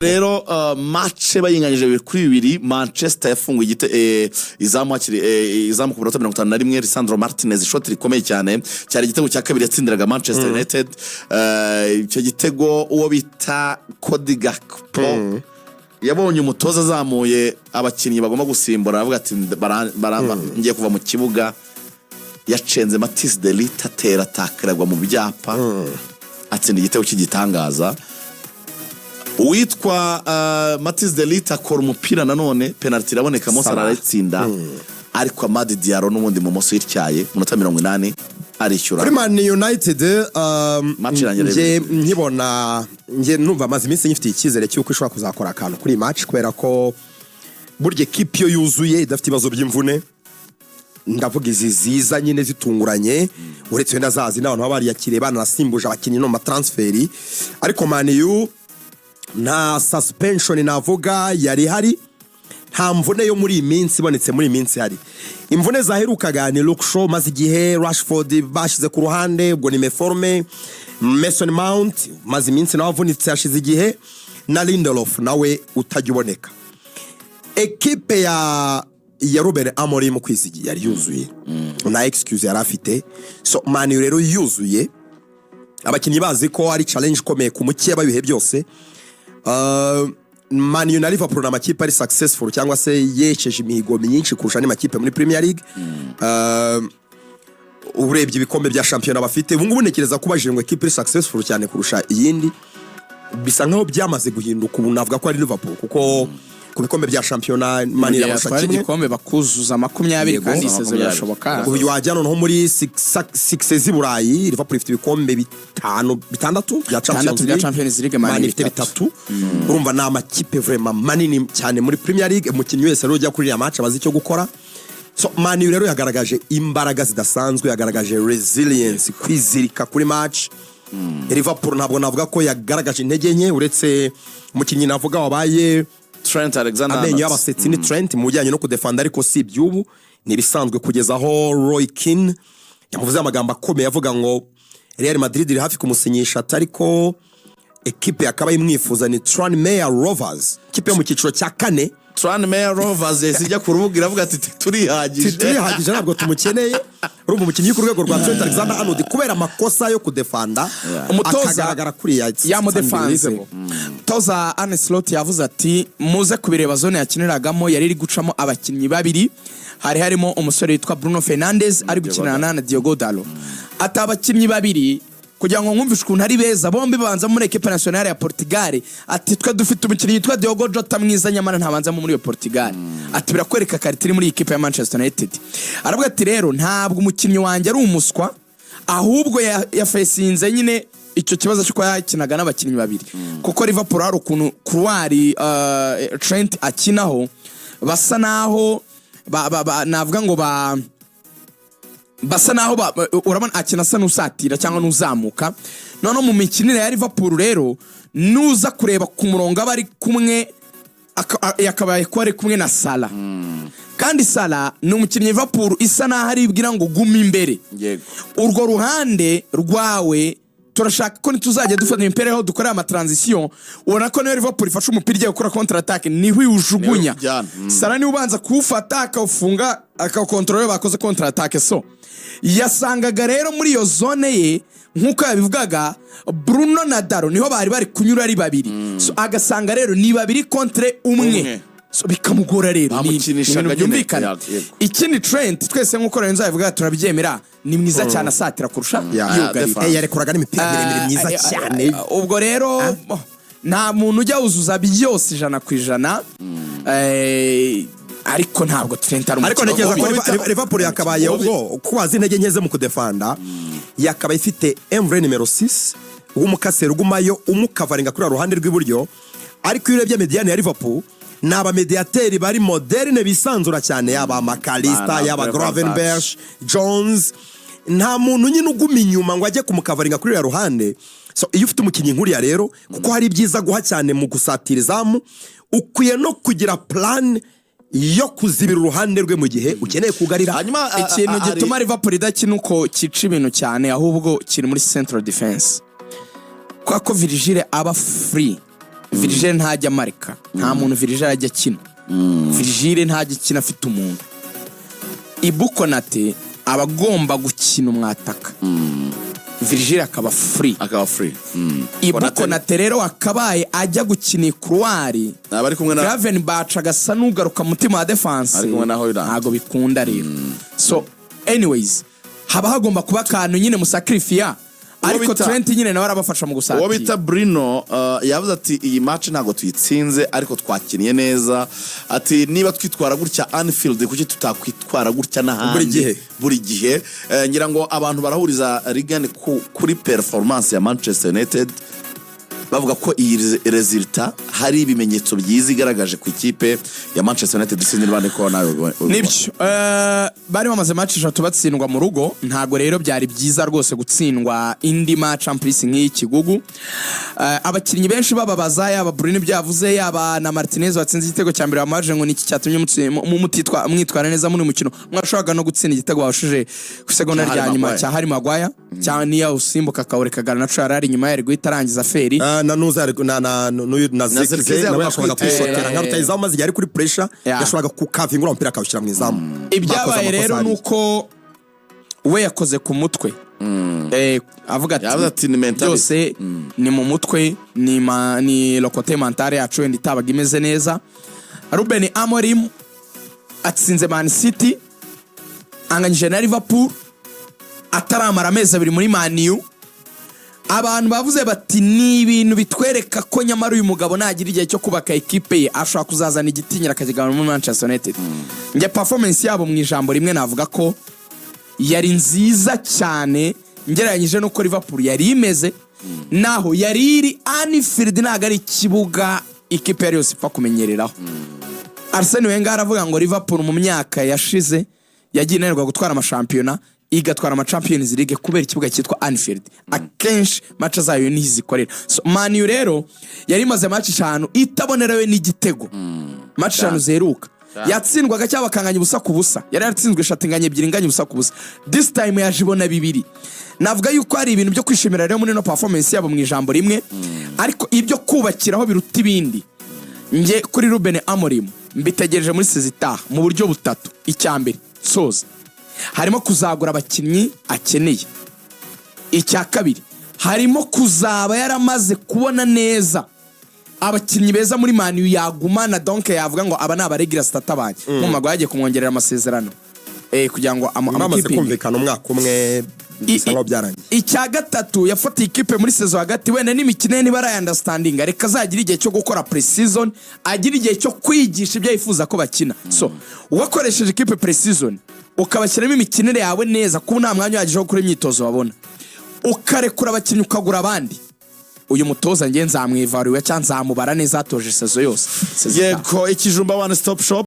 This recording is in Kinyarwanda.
Rero match bayinganyije 2-2, Manchester yafunguye izamu hakiri izamu ku minota 51. Lisandro Martinez, ishoti rikomeye cyane, cyari igitego cya kabiri yatsindiraga Manchester United. Icyo gitego, uwo bita Cody Gakpo yabonye umutoza azamuye abakinnyi bagomba gusimbura, aravuga ati: "Ngiye kuva mu kibuga." Yacenze Matthijs de Ligt, atera atakaragwa mu byapa, atsinda igitego cy'igitangaza. Uwitwa Matthijs de Ligt akora umupira nanone, penalty iraboneka, Mo Salah Salah. arayitsinda, ariko Amad Diallo n'ubundi mu moso yityaye, munota 80 arishyura. Kuri Man United, Match irangira nge 2-2. Nkibona nge numva amaze iminsi nyifitiye icyizere cy'uko ishobora kuzakora akantu kuri iyi match, kubera ko burya ekipi iyo yuzuye, idafite ibibazo by'imvune, ndavuga izi ziza nyine zitunguranye, uretse wenda zazi n'abantu baba bariyakiriye, banasimbuje abakinnyi no mu ma transfer, ariko Man U nta suspension navuga yari ihari, nta mvune yo muri iyi minsi ibonetse. Muri iyi minsi hari imvune zaherukaga ni Luke Shaw maze igihe, Rashford bashyize ku ruhande, ubwo ni méforme, Mason Mount maze iminsi nawe avunitse, hashize igihe, na Lindelof nawe utajya uboneka. Ekipe ya Ruben Amorim kwizigiye yari yuzuye, nta excuse yari afite. So Man U rero yuzuye, abakinnyi bazi ko ari challenge ikomeye ku mukeba w'ibihe byose. Man U na Liverpool ni amakipe ari successful cyangwa se yesheje imihigo myinshi kurusha andi makipe muri Premier League. Urebye ibikombe bya shampiyona bafite ubu ngubu, ntekereza ko ubajije ngo ekipe iri successful cyane kurusha iyindi, bisa nkaho byamaze guhinduka. Ubu navuga ko ari Liverpool, kuko ku bikombe bya shampiyona Man Igihe irabarusha yatwara kimwe. igikombe bakuzuza 20. Yego. Kandi isezo 20. birashoboka. Ubu wajya noneho muri success z'i Burayi, Liverpool ifite ibikombe bitanu, bitandatu bya Champions Bitandatu bya League. Champions League, Man Man ifite bitatu. bitatu. Urumva ni amakipe vraiment manini cyane muri Premier League. Umukinnyi wese rero ujya kuri iriya match abazi icyo gukora. So Man U rero yagaragaje imbaraga zidasanzwe, yagaragaje resilience, kwizirika kuri match. Liverpool ntabwo navuga ko yagaragaje intege nke, uretse umukinnyi navuga wabaye Trent Alexander amenyo Arnold. y'abasetsi ni Trent mu bijyanye no kudefanda, ariko si iby'ubu, ni ibisanzwe, kugeza aho Roy Keane yamuvuze amagambo akomeye avuga ngo Real Madrid iri hafi kumusinyisha, atari ko ekipe yakaba imwifuza ni Tranmere Rovers, ikipe yo mu cyiciro cya kane. Tranmere Rovers yahise ijya ku rubuga iravuga ati: "Turihagije." "Turihagije, ntabwo tumukeneye." Urumva umukinnyi uri ku rwego rwa Trent Alexander Arnold, kubera amakosa yo kudefanda, Umutoza akagaragara kuriya, it's yamudefanze. unbelievable. Toza Arne Slot yavuze ati: "Muze kubireba." Zone yakiniragamo yari iri gucamo abakinnyi babiri, hari harimo umusore witwa Bruno Fernandes ari gukinana na Diogo Dalot. Ati: "Abakinnyi babiri, kugira ngo nkumvishe ukuntu ari beza, bombi babanza muri equipe nationale ya Portugal." Ati: "Twe dufite umukinnyi witwa Diogo Jota mwiza, nyamara ntabanzamo muri iyo Portugal." Ati: "Birakwereka qualité iri muri iyi kipe ya Manchester United." Aravuga ati: "Rero ntabwo umukinnyi wanjye ari umuswa, ahubwo yafesinze nyine icyo kibazo cy'uko yakinaga n'abakinnyi babiri, kuko Liverpool hari ukuntu couloir Trent akinaho basa naho navuga ngo basa naho urabona akina asa n'usatira cyangwa n'uzamuka. Noneho mu mikinire ya Liverpool rero, nuza kureba ku murongo aba ari kumwe, yakabaye kuba ari kumwe na Salah, kandi Salah ni umukinnyi Liverpool isa naho aribwira ngo guma imbere, urwo ruhande rwawe turashaka ko ntituzajya dufata imipira aho dukorera ama transition." Ubona ko niyo Liverpool ifashe umupira igiye gukora contre attaque, niho iwujugunya. Niwe ujyana. Salah niwe ubanza kuwufata, akawufunga, akawukontorora iyo bakoze contre attaque. So yasangaga rero muri iyo zone ye, nk'uko yabivugaga, Bruno na Dalot niho bari bari kunyura ari babiri. So agasanga rero ni babiri contre umwe. Umwe. So bikamugora rero. Ni Bamukinishaga ibintu nyine. byumvikana. Yego. Ikindi, Trent, twese nk'uko Lorenzo yabivuga turabyemera, ni mwiza cyane asatira kurusha yugarira. Defense. Yarekuraga n'imipira miremire myiza cyane. Ubwo rero nta muntu ujya wuzuza byose 100%, ariko ntabwo Trent ari Ariko umukinnyi ntekereza ko mubi. Liverpool yakabaye, ubwo ko bazi intege nke ze mu kudefanda, yakabaye ifite un vrai nimero 6 w'umukaseri ugumayo umukavaringa kuri ruhande rw'iburyo. Ariko iyo urebye médiane ya Liverpool, ni abamediyateri bari moderne, bisanzura cyane, yaba Mac Allister, Bana, yaba Gravenberch. Gravenberch, Jones, nta muntu nyine uguma inyuma ngo ajye kumukavaringa kuri uriya ruhande. So iyo ufite umukinnyi nk'uriya rero, kuko hari ibyiza guha cyane mu gusatira izamu, ukwiye no kugira plan yo kuzibira uruhande rwe mu gihe ukeneye kugarira. Hanyuma Ikintu gituma Liverpool idakina uko cyica ibintu cyane, ahubwo kiri muri central defense, kubera ko Virgil aba free. Virgil ntajya amarika, nta muntu Virgil ajya akina. Virgil ntajya akina afite umuntu. Ibu Konate aba agomba gukina umwataka, Virgil akaba free. Akaba free. Ibu Konate- Konate rero akabaye ajya gukina i couloir, aba ari kumwe na Gravenberch agasa n'ugaruka mu mutima wa défense. Ari kumwe na Højlund. Ntabwo bikunda rero. So anyways, haba hagomba kuba akantu nyine musakirifiya, ariko Trent nyine nawe arabafasha mu Uwo gusatira. bita Bruno yavuze ati: "Iyi match ntabwo tuyitsinze, ariko twakinnye neza." Ati: "Niba twitwara gutya Anfield, kuki tutakwitwara gutya n'ahandi?" Buri gihe. Buri gihe. Ngira ngo abantu barahuriza rigani kuri performance ya Manchester United, bavuga ko iyi résultat hari ibimenyetso byiza igaragaje ku ikipe ya Manchester United. Sinzi niba niko nawe ubibona. Nibyo. Bari bamaze match 3 batsindwa mu rugo. Ntabwo rero byari byiza rwose gutsindwa indi match en plus nk'iyi kigugu. Abakinnyi benshi bababaza, yaba Bruno ibyo yavuze, yaba na Martinez watsinze igitego cya mbere, bamaje ngo niki cyatumye mwitwara neza muri uyu mukino, mwashoboraga no gutsinda igitego wahushije ku isegonda Cya rya Harry nyuma Maguire. cya Harry Maguire, cyangwa niyo usimbuka akawureka Garnacho yari ari inyuma, yari guhita arangiza feri. Ah, na nuza na n'uyu na Zirkzee. Zirkzee nawe yashoboraga kwitera. kwishotera nka rutayizamu, maze igihe ari kuri pressure yashoboraga kukavinga uriya mupira akawushyira mu izamu. Ibyabaye Bakoze rero amakosa. ni uko we yakoze ku mutwe. Avuga ati Yavuze ati: "Ni mentality." Byose ni mu mutwe, ni le côté mental yacu wenda itabaga imeze neza. Ruben Amorim atsinze Man City, anganyije na Liverpool, ataramara amezi 2 muri Man U. Abantu bavuze bati: "Ni ibintu bitwereka ko nyamara uyu mugabo nagira igihe cyo kubaka ekipe ye, ashobora kuzazana igitinyiro akakigabana muri Manchester United." Njye performance yabo mu ijambo rimwe navuga ko yari nziza cyane, ngereranyije n'uko Liverpool yari imeze naho yari iri. Anfield ntabwo ari ikibuga ikipe yari yose ipfa kumenyereraho. Arsene Wenger aravuga ngo Liverpool mu myaka yashize yagiye inanirwa gutwara amashampiyona, igatwara ama Champions League kubera ikibuga cyitwa Anfield, akenshi match zayo niho izikorera. So Man U rero yari imaze match 5 itabonerawe n'igitego. Match 5 ziheruka yatsindwaga cyangwa bakanganya 0-0. Yari yaratsinzwe eshatu, inganya ebyiri, inganya 0-0. This time yaje ibona bibiri. Navuga yuko hari ibintu byo kwishimira rero muri ino performance yabo mu ijambo rimwe, ariko ibyo kubakiraho biruta ibindi, njye kuri Ruben Amorim mbitegereje muri saison itaha mu buryo butatu. Icya mbere soza, harimo kuzagura abakinnyi akeneye. Icya kabiri, harimo kuzaba yaramaze kubona neza abakinnyi beza muri Man U yagumana, donc yavuga ngo aba ni aba regular starter banjye. Nko mu yagiye kumwongerera amasezerano kugira ngo Bamaze amukipinge. kumvikana umwaka umwe, bisa nkaho byarangiye. Icya gatatu, yafatiye ikipe muri saison hagati, wenda n'imikino ye niba arayandastandinga, reka azagira igihe cyo gukora pre-season, agira igihe cyo kwigisha ibyo yifuza ko bakina. So wakoresheje ikipe pre-season, ukabashyiramo imikinire yawe neza, kuko nta mwanya uhagije wo gukora imyitozo babona, ukarekura abakinnyi, ukagura abandi, uyu mutoza nge nzamwivaruwe cyangwa nzamubara neza atoje saison yose, saison itaha. Yego, Ikijumba One Stop Shop.